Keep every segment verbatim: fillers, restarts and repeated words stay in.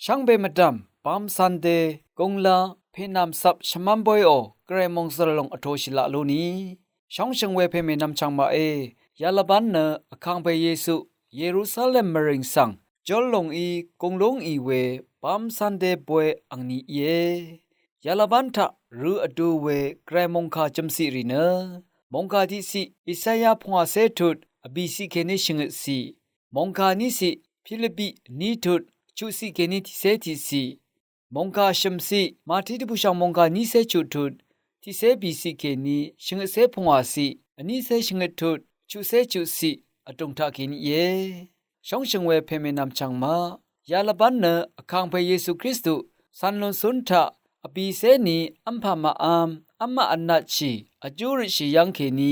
Shvngbe mvdv̀m Palm Sunday gungla pènàmcvp shvmv́n bóyò Gvray mòngzø̀l lòng vtoshì laq lú ni. Shóngshø̀ng we pèmènvm chv̀ngmaqe, yalvbán nø vkàngpè Yesu Yerusalem mvrìng svng jól lùngí gùng lúngì we Palm Sunday bóy angni íe. Yalvbán taq rø vdu we Gvray mòngkà jø̀mciq rì nø, mòngkà tiqciq Isaya pungwàcé tut vbìciq kèní shvngøtciq, mòngkà níciq Pilipi vní tut chuqciq kèní tiqcé tiqciq, mòngkà shø̀mciq Mati dvbùshv̀ng mòngkà nícé chuq tut tiqcé bìciq kèní shvngøtcé pungwàciq, vnícé shvngøt tut chuqcé chuqciq vdùng taq kèní íe. Shóngshø̀ng we pèmènvm chv̀ngmaq, yalvbán nø vkàngpè Yesu Kristu cv̄n lún cún taq vbìcé ni v́mpà màvm v́mmaq vnatshì vjú røtshì yv́ng kèní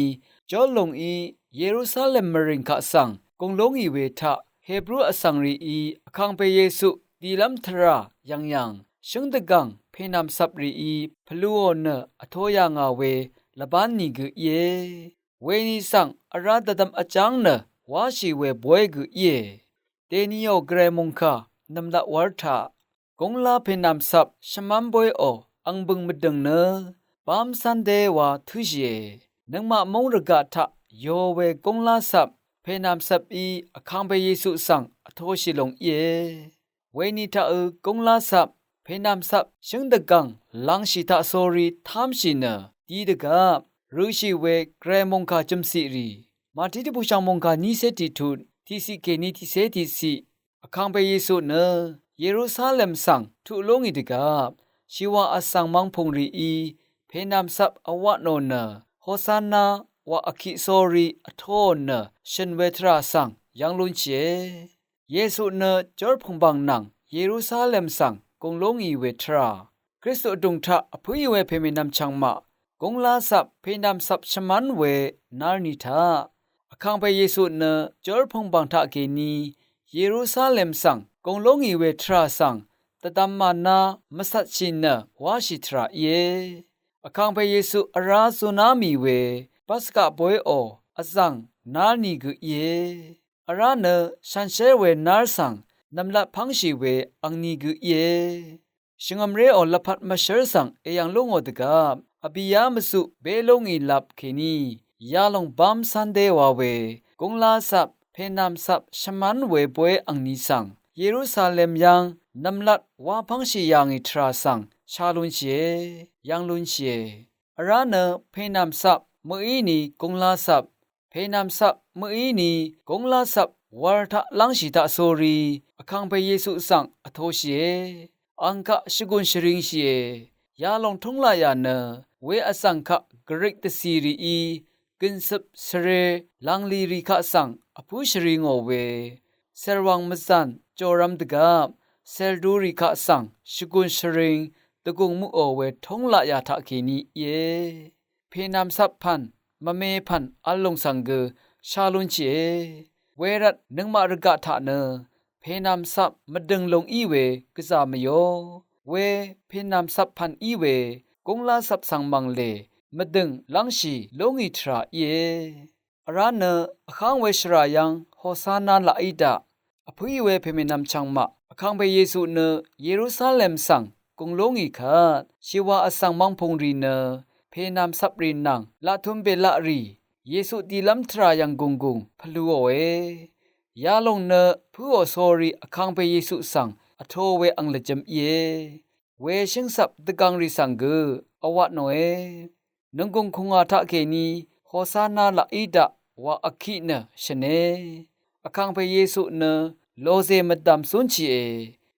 jól lùngí Yerusalem mvrìng kaq svng gùng lúngì we taq, Hebru vsvng rìí vkàngpè Yesu dìlv́m tvrà yv̀ngyv̀ng shǿng dvgv̀ng pènàmcvp rìí pvlūò nø vto yà ngà we lvbán nìgø íe. Weni svng vrá dvdvm vjáng nø wáshì we bóy gø íe. Dèniò Gvray mòngkà nv̀mlat wv́r taq gúnglá pènàmcvp shvmv́n bóyò ang bø̀ng mvdø̀ng nø Palm Sunday wa tǿshìe. Nøngmaq móng rvgaq taq yo we gúnglá cvp pènàmcvpí vkàngpè Yesu svng vtoshì lòng íe. Weni taqø gúnglá cvp pènàmcvp shǿng dvgv̀ng lv̄ngshì taqsórí támshì nø di dvgvp rø̄shì we Gvray mòngkà jø̀mciq rì Mati dvbùshv̀ng mòngkà nícé tiqtut tiqciq kèní tiqcé tiqciq, vkàngpè Yesu nø Yerusalem svng tuq lúngì dvgvp shìwà vsvng mv̄ngpùng rìí pènàmcvp vwatnò nø Hosanna wa vkiq sórí vtoò nø shø̀n we tvrà svng yv́ng lúnshìe. Yesu nø jórpv̀ngbàng nvng Yerusalem svng gùng lúngì we tvrà Kristu vdùng taq vpǿì we pèmènvm chv̀ngmaq gúnglá cvp pènàmcvp shvmv́n we nárni taq, vkàngpè Yesu nø jórpv̀ngbàng taqkèní Yerusalem svng gùng lúngì we tvrà svng dvdvm màná mvcvtshì nø wáshì tvrà íe. Vkàngpè Yesu vrá zuná mì we Paska bóyò vzv̀ng nárni gø íe. Vrá nø shànshér we nár svng nv̀mlat pv́ngshì we angni gø íe. Shvngø̀mréò lvpat mvshǿr svng èyv̀ng lú ngò dvgvp vbìyá mvzuq bé lúngì lap kèní yalòng Palm Sunday wa we gúnglá cvp pènàmcvp shvmv́n we bóy angni svng Yerusalem yv́ng nv̀mlat wá pv́ngshì yà ngì tvrà svng shá lúnshìe, yv́ng lúnshìe. Vrá nø pènàmcvp mø̀íni gúnglá cvp pènàmcvp mø̀íni gúnglá cvp wv̄r taq lv́ngshì taqsórí vkàngpè Yesu svng vtoshìe. Ang kaq shvgùn shvringshìe. Yalòng túnglaqyà nø we vzv̀ng kaq Grik dvcì rìí gø̀ncøp svre lv̀nglì rì kaq svng vpǿ shvri ngò we cèlwàng mvzàn jòrvm dvgvp cèldurì kaq svng shvgùn shvring dvgùng møqò we túnglaqyà taqkèní íe. Pènàmcvp pv̀n mvme pv̀n v̄l lùng svng gø shá lúnshìe. Wervt nøngmaq rvgaq taq nø pènàmcvp mvdø̀ng lùng í we gvzà mvyó. We pènàmcvp pv̀n í we gúnglá cvp svng mv̀nglè mvdø̀ng lv́ngshì lúngì tvrà íe. Vrá nø vháng we shvrà yv́ng Hosanna laqí daq vpǿì we pèmènvm chv̀ngmaq vkàngpè Yesu nø Yerusalem svng gùng lúngì kvt shìwà vsvng mv̄ngpùng rì nø pènàmcvp rì nvng laqtum bèlaq rì Yesu dìlv́m tvrà yv̀ng gùnggùng pvlūòe. Yalòng nø pǿò sórí vkàngpè Yesu svng vto we ang lvjø̄m íe. We shǿngcvp dvgvng rì svng gø vwatnòe. Nònggùng kùngà taqkèní Hosanna laqí daq wa vkiq nø shø̀ne. Vkàngpè Yesu nø lòzè mvdv̀m zúnshìe.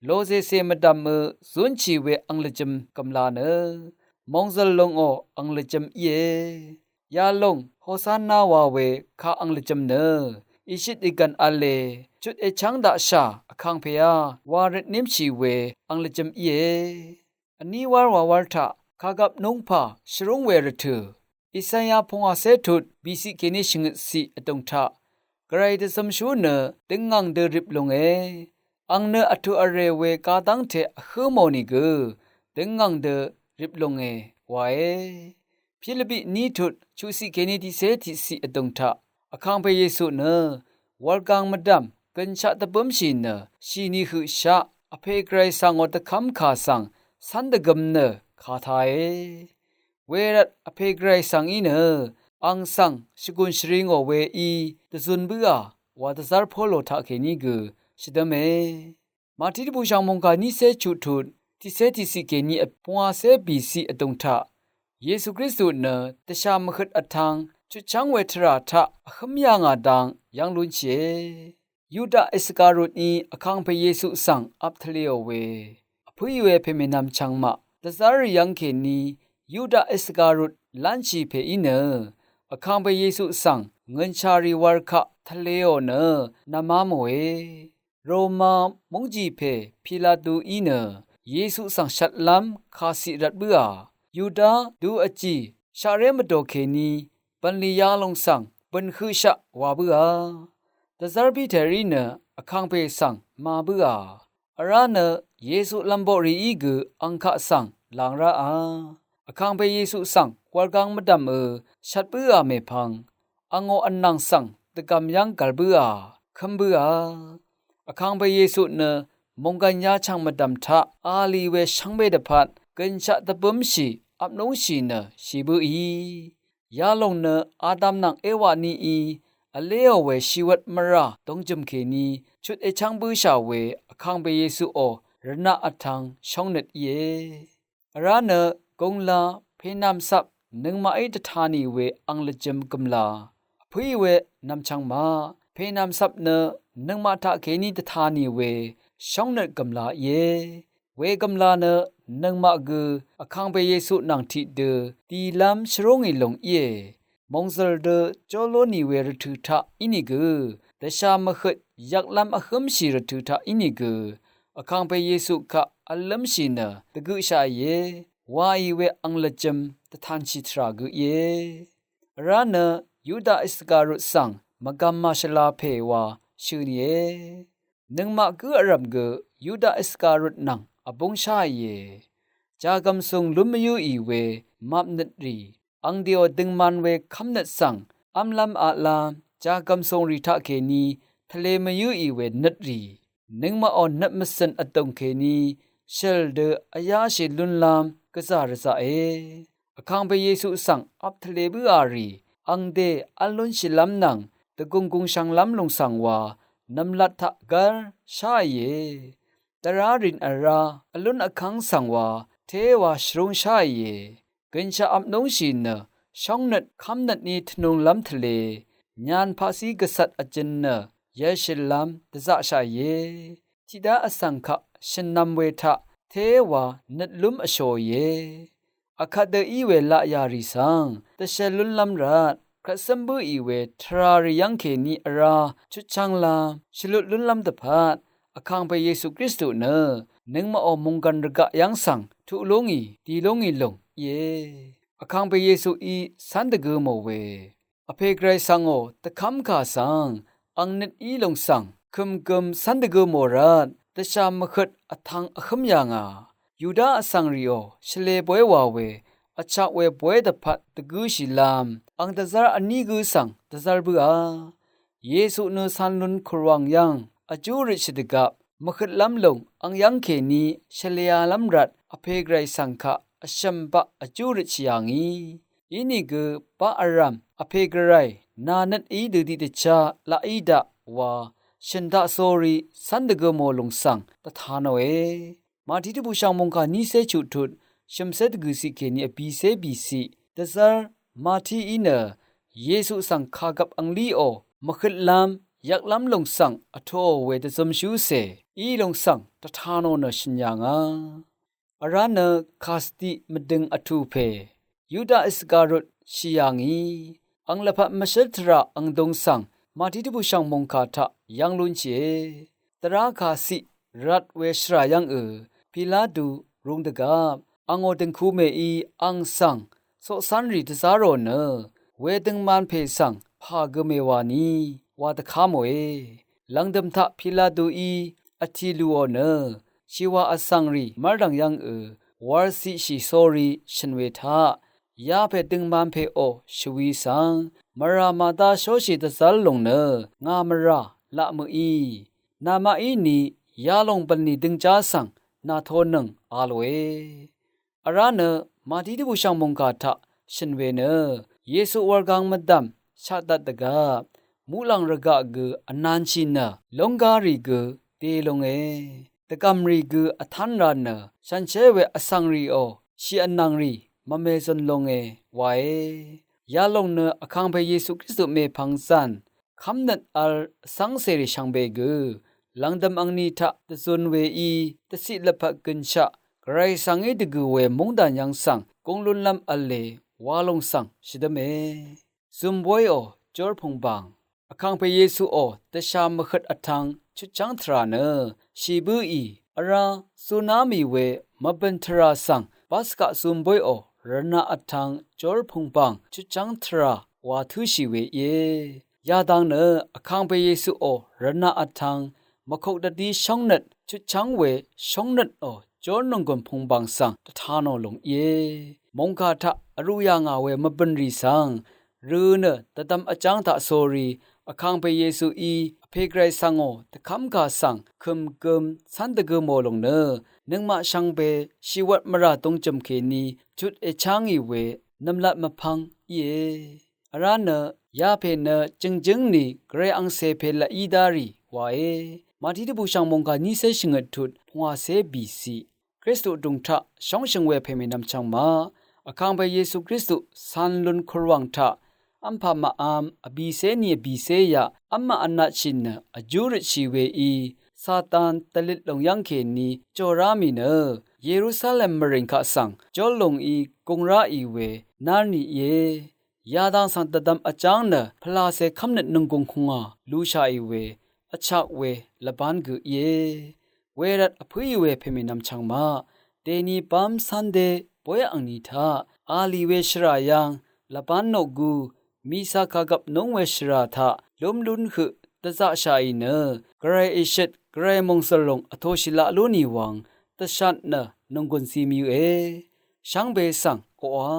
Lòzècè mvdv̀mø zúnshì we ang lvjø̄m gv̀mla nø mòngzø̀l lòngò ang lvjø̄m íe. Yalòng Hosanna wa we ka ang lvjø̄m nø ìshøt ìgv̀n v̄le chut èchv́ng daqshà vkàngpèá wa rvtnímshì we ang lvjø̄m íe. Vní wár wawár taq kàgvp núngpà shvrúng we rvtø̀ Isaya pungwàcé tut bìciq kèní shvngøtciq vdùng taq Gvray dvzømshú nø døngngàng dø rip lunge. Ang nø vtù vrè we gadv́ngte vhǿ mò nìgø døngngàng dø rip lunge wae. Pilipi ní tut chuqciq kèní tiqcé tiqciq vdùng taq vkàngpè Yesu nø wurgang mvdv̀m gø̀nshaq dvbǿmshì nø shìni høqshaq vpè Gvray svng ò dvkv́m kà svng cv́n dvgøm nø kà tàe. Wervt vpè Gvray svng í nø ang svng shvgùn shvringò weí dvzun bǿà wa dvzv́r Polo taqkèní gø shvdǿme. Màtí dvbùshv̀ng mòngkà nícé chuqtut tiqcé tiqciq kèní pungwacé bìciq vdùng taq Yesu Kristu nø dvshà mvhøt vtv̄ng chutchv́ng we tvrà taq vhǿm yà ngà dang yv́ng lúnshìe. Yuda Iskariotí Vkàngpè Yesu svng ap tvlēò we vpǿì we pèmènvm chvngmaq dvzv́r rì yv́ng kèní Yuda Iskariot lv́nshì pèí nø Vkàngpè Yesu svng ngø̀nshàrì wv̄r kaq tvlēò nø nvmá mòe. Roma mungzhì pè Pilatuí nø Yesu svng shvtlv́m kàciq rvt bǿà, Yuda du vjì shaqré mvdò kèní bv̀nlì yalòng svng bø̀n høqshaq wa bǿà. Dvzv́r Piterí nø Vkàngpè svng ma bǿà. Vrá nø Yesu lv̀mboqrìí gø ang kaq svng làng ráà. Vkàngpè Yesu svng wurgang mvdv̀mø shvt bǿà mèpvng angò vnvng svng dvgv̀m yv́ng gv̀l bǿà, kǿm bǿà. Vkàngpè Yesu nø mònggv̀n yachv̀ng mvdv̀m taq a lì we shvngbe dvpvt gø̀nshaq dvbǿmshì vpnúngshì nø shì bǿì. Yalòng nø Adam nvng Ewa níí vléò we shìwvt mvrà dōngjø̀m kèní chut èchv́ng bǿshà we Vkàngpè Yesuò rvnaq vtv̄ng shóngnøt íe. Vrá nø gungla pènàmcap nøngmaqí dvtā nì we ang lvjø̄m gø̀mlā vpǿì we nvmchvng maq pènàmcap nø nøngmaq taqkèní dvtā nì we shóngnøt gø̀mlā íe. Wegø̀mlā nø nøngmaq gø Vkàngpè Yesu nvng tiqdø dìlv́m shvrúngì lùng íe. Mòngzø̀l dø jó lú nì we rvtø̄ taq ínìgø dvshà mvhøt yvklv́m vhǿmshì rvtø̄ taq ínìgø Vkàngpè Yesu kaq vlǿmshì nø dvgøqshaqìe waì we ang lvjø̄m dvtanshì tvrà gø íe. Vrá nø Yuda Iskariot svng mvgvm màshvla pè wa shø̀ nìe. Nøngmaq gǿ vrv̀m gø Yuda Iskariot nvng vbúngsháìe. Jàgv̀msùng lún mvyǿì we map nøtrì, ang dèò døngman we kv́mnøt svng v́mlv́m aqlá jàgv̀msùng rì taqkèní tvlē mvyǿì we nøtrì, nøngmaqò nøt mvcø̀n vdùng kèní shø̀l dø vyáshì lúnlv́m gvzà rvzaqe. Vkàngpè Yesu svng ap tvlē bǿà rì, angdè v́l lúnshìlv́m nvng dvgùng gùngshvnglv́m lùng svng wa nv̀mlat taq gv́r sháìe. Dvrá rìn vrá vlún vkv́ng svng wa téwa shvrúng sháìe. Gø̀nshaq vpnúngshì nø shóngnøt kv́mnøtní tvnunglv́m tvlē nyan paqcí gvcvt vjø̄n nø yvshø̀llv́m dvzaqshàìe. Tiqdá vsvng kaq shø̀nvm we taq téwa nøtlúm vshòìe. Akvt dø í we laqyà rì svng dvshv̄l lúnlv́m rvt kvtsǿm bǿì we tvrà rì yv́ng kèní vrá chutchv́ng lv́m shvlut lúnlv́m dvpvt Vkàngpè Yesu Kristu nø nøngmaqò mònggv̀n rvgaq yv́ng svng tuq lúngì dì lúngì lùng íe. Vkàngpè Yesuí cv́n dvgø mò we vpè Gvray svngò dvkv́mkà svng ang nøt í lùng svng kø̀mgøm cv́n dvgø mò rvt dvshà mvhøt vtv̄ng vhǿm yà ngà. Yuda vsvng rìò shvlē bóy wà we vchak we bóy dvpvt dvgǿshìlv́m ang dvzv́r vní gǿ svng dvzv́r bǿà. Yesu nø canlun kùrwàng yv́ng vjú røtshì dvgvp mvhøtlv́m lùng ang yv́ng kèní shvlēalv́m rvt vpè Gvray svng kaq vshø̀m baq vjú røtshì yà ngì. Inìgø baq vrv̀m vpè Gvray nà nøt í dø tiqdvchá laq í daq wa shø̀n taq sórí cv́n dvgø mò lùng svng dvta nòe. Màtí dvbùshv̀ng mòngkà nícé chuqtut shø̀mcé dvgø̀ciq kèní vbìcé bìciq dvzv́r Màtíí nø Yesu svng kàgvp anglíò mvhøtlv́m yvklv́m lùng svng vtoò we dvzømshúcè í lùng svng dvta nò nø shø̀n yà ngà. Vrá nø kàsvtiq mvdøng vtù pè Yuda Iskariot shì yà ngì. Ang lvpat mvshǿl tvrà angdung svng Màtí dvbùshv̀ng mòngkà taq yv́ng lúnshìe. Dvrá kàciq rvt we shvrà yv́ngø Pilatu rūng dvgvp angò dø̀ngku mèí ang svng coqcv́nrì dvzá rò nø wedøngman pè svng pà gø mèwà ni wa dvká mòe. Lv̀ngdø̀m taq Pilatuí vtì lùò nø shìwà vsvng rì mv́rdv̀ng yv́ngø warciqshì sórí shø̀n we taq yapè døngman pèò shvwi svng mvrà màdá shóshì dvzv́l lùng nø ngà mvrà laq mø̀í. Namaqí ni yalòng bv̀nlì døngjá svng nàtonøng a lòe. Vrá nø màdí dvbùshv̀ng mòngkà taq shø̀n we nø Yesu wurgang mvdv̀m shaqdvt dvgvp muqlàng rvgaq gø vnanshì nø lónggarì gø dē lunge. Dvgv̀mrì gø vtánrà nø shànshér we vsvngrìò shì vnvngrì mvmèzøn lunge wae. Yalòng nø Vkàngpè Yesu Kristu mèpvng zv̀n kv́mnøt vl vsvng cèrì shvngbe gø lv̀ngdø̀m angni taq dvzun weí dvciq lvpat gønshaq Gvray svng í dvgø̀ we móngdàn yv́ng svng gúng lúnlv́m v̄le wa lòng svng shvdǿme. Zùmbóyò jórpùngbàng Vkàngpè Yesuò dvshà mvhøt vtvng chutchv́ng tvrà nø shì bǿì vrá zuná mì we mvbø̀n tvrà svng batskaq zùmbóyò rvnaq vtvng jórpùngbàng chutchv́ng tvrà wa tǿshì we íe. Yadang nø Vkàngpè Yesuò rvnaq vtvng mvkok dvdí shóngnøt chutchv́ng we shóngnøtò jórnònggùn pùngbàng svng dvtanò lùng íe. Mòngkà taq vrū yà ngà we mvbø̀nrì svng rø̄ nø dvdvm vjáng taq sórí Vkàngpè Yesuí Vpè Gvray svngò dvkv́mkà svng kø̀m gøm cv́n dvgø̄ mò lòng nø nøngmaq shvngbe shìwvt mvrà dūngjø̀m kèní jut èchá ngì we nv̀mlat mvpv́ng íe. Vrá nø yapè nø jø̀ngjǿng ni Gvray angcè pè laq í dá rì wae. Màdí dvbùshv̀ng mòngkà nícé shvngøt tut pungwàcé bìciq Kristu vdùng taq shóngshø̀ng we pèmènvm chvngmaq Vkàngpè Yesu Kristu canlun kurwàng taq v́mpà màvm vbìcé ni vbìcé yaq v́mmaq vnatshì nø vjú røtshì weí Satan dvløt lòng yv́ng kèní jòrá mì nø Yerusalem mvrìng kaq svng jól lùngí gung ráì we nár ni íe. Yadang svng dvdvm vjáng nø pvlacè kv́mnøt nònggùng kùngà lushàì we vchak we lvbán gø íe. Wervt vpǿì we pèmènvm chvngmaq dèni bám cándé bóy angni taq a lì we shvrà yv́ng lvbán noq gú mìcà kàgvp núng we shvrà taq lúmlún høq dvzaqshàì nø Gvray èshøt Gvray mòngzø̀l lòng vtōshì laq lú nì wvng dvshat nø nònggùn zimyøe. Shvngbe svng oqà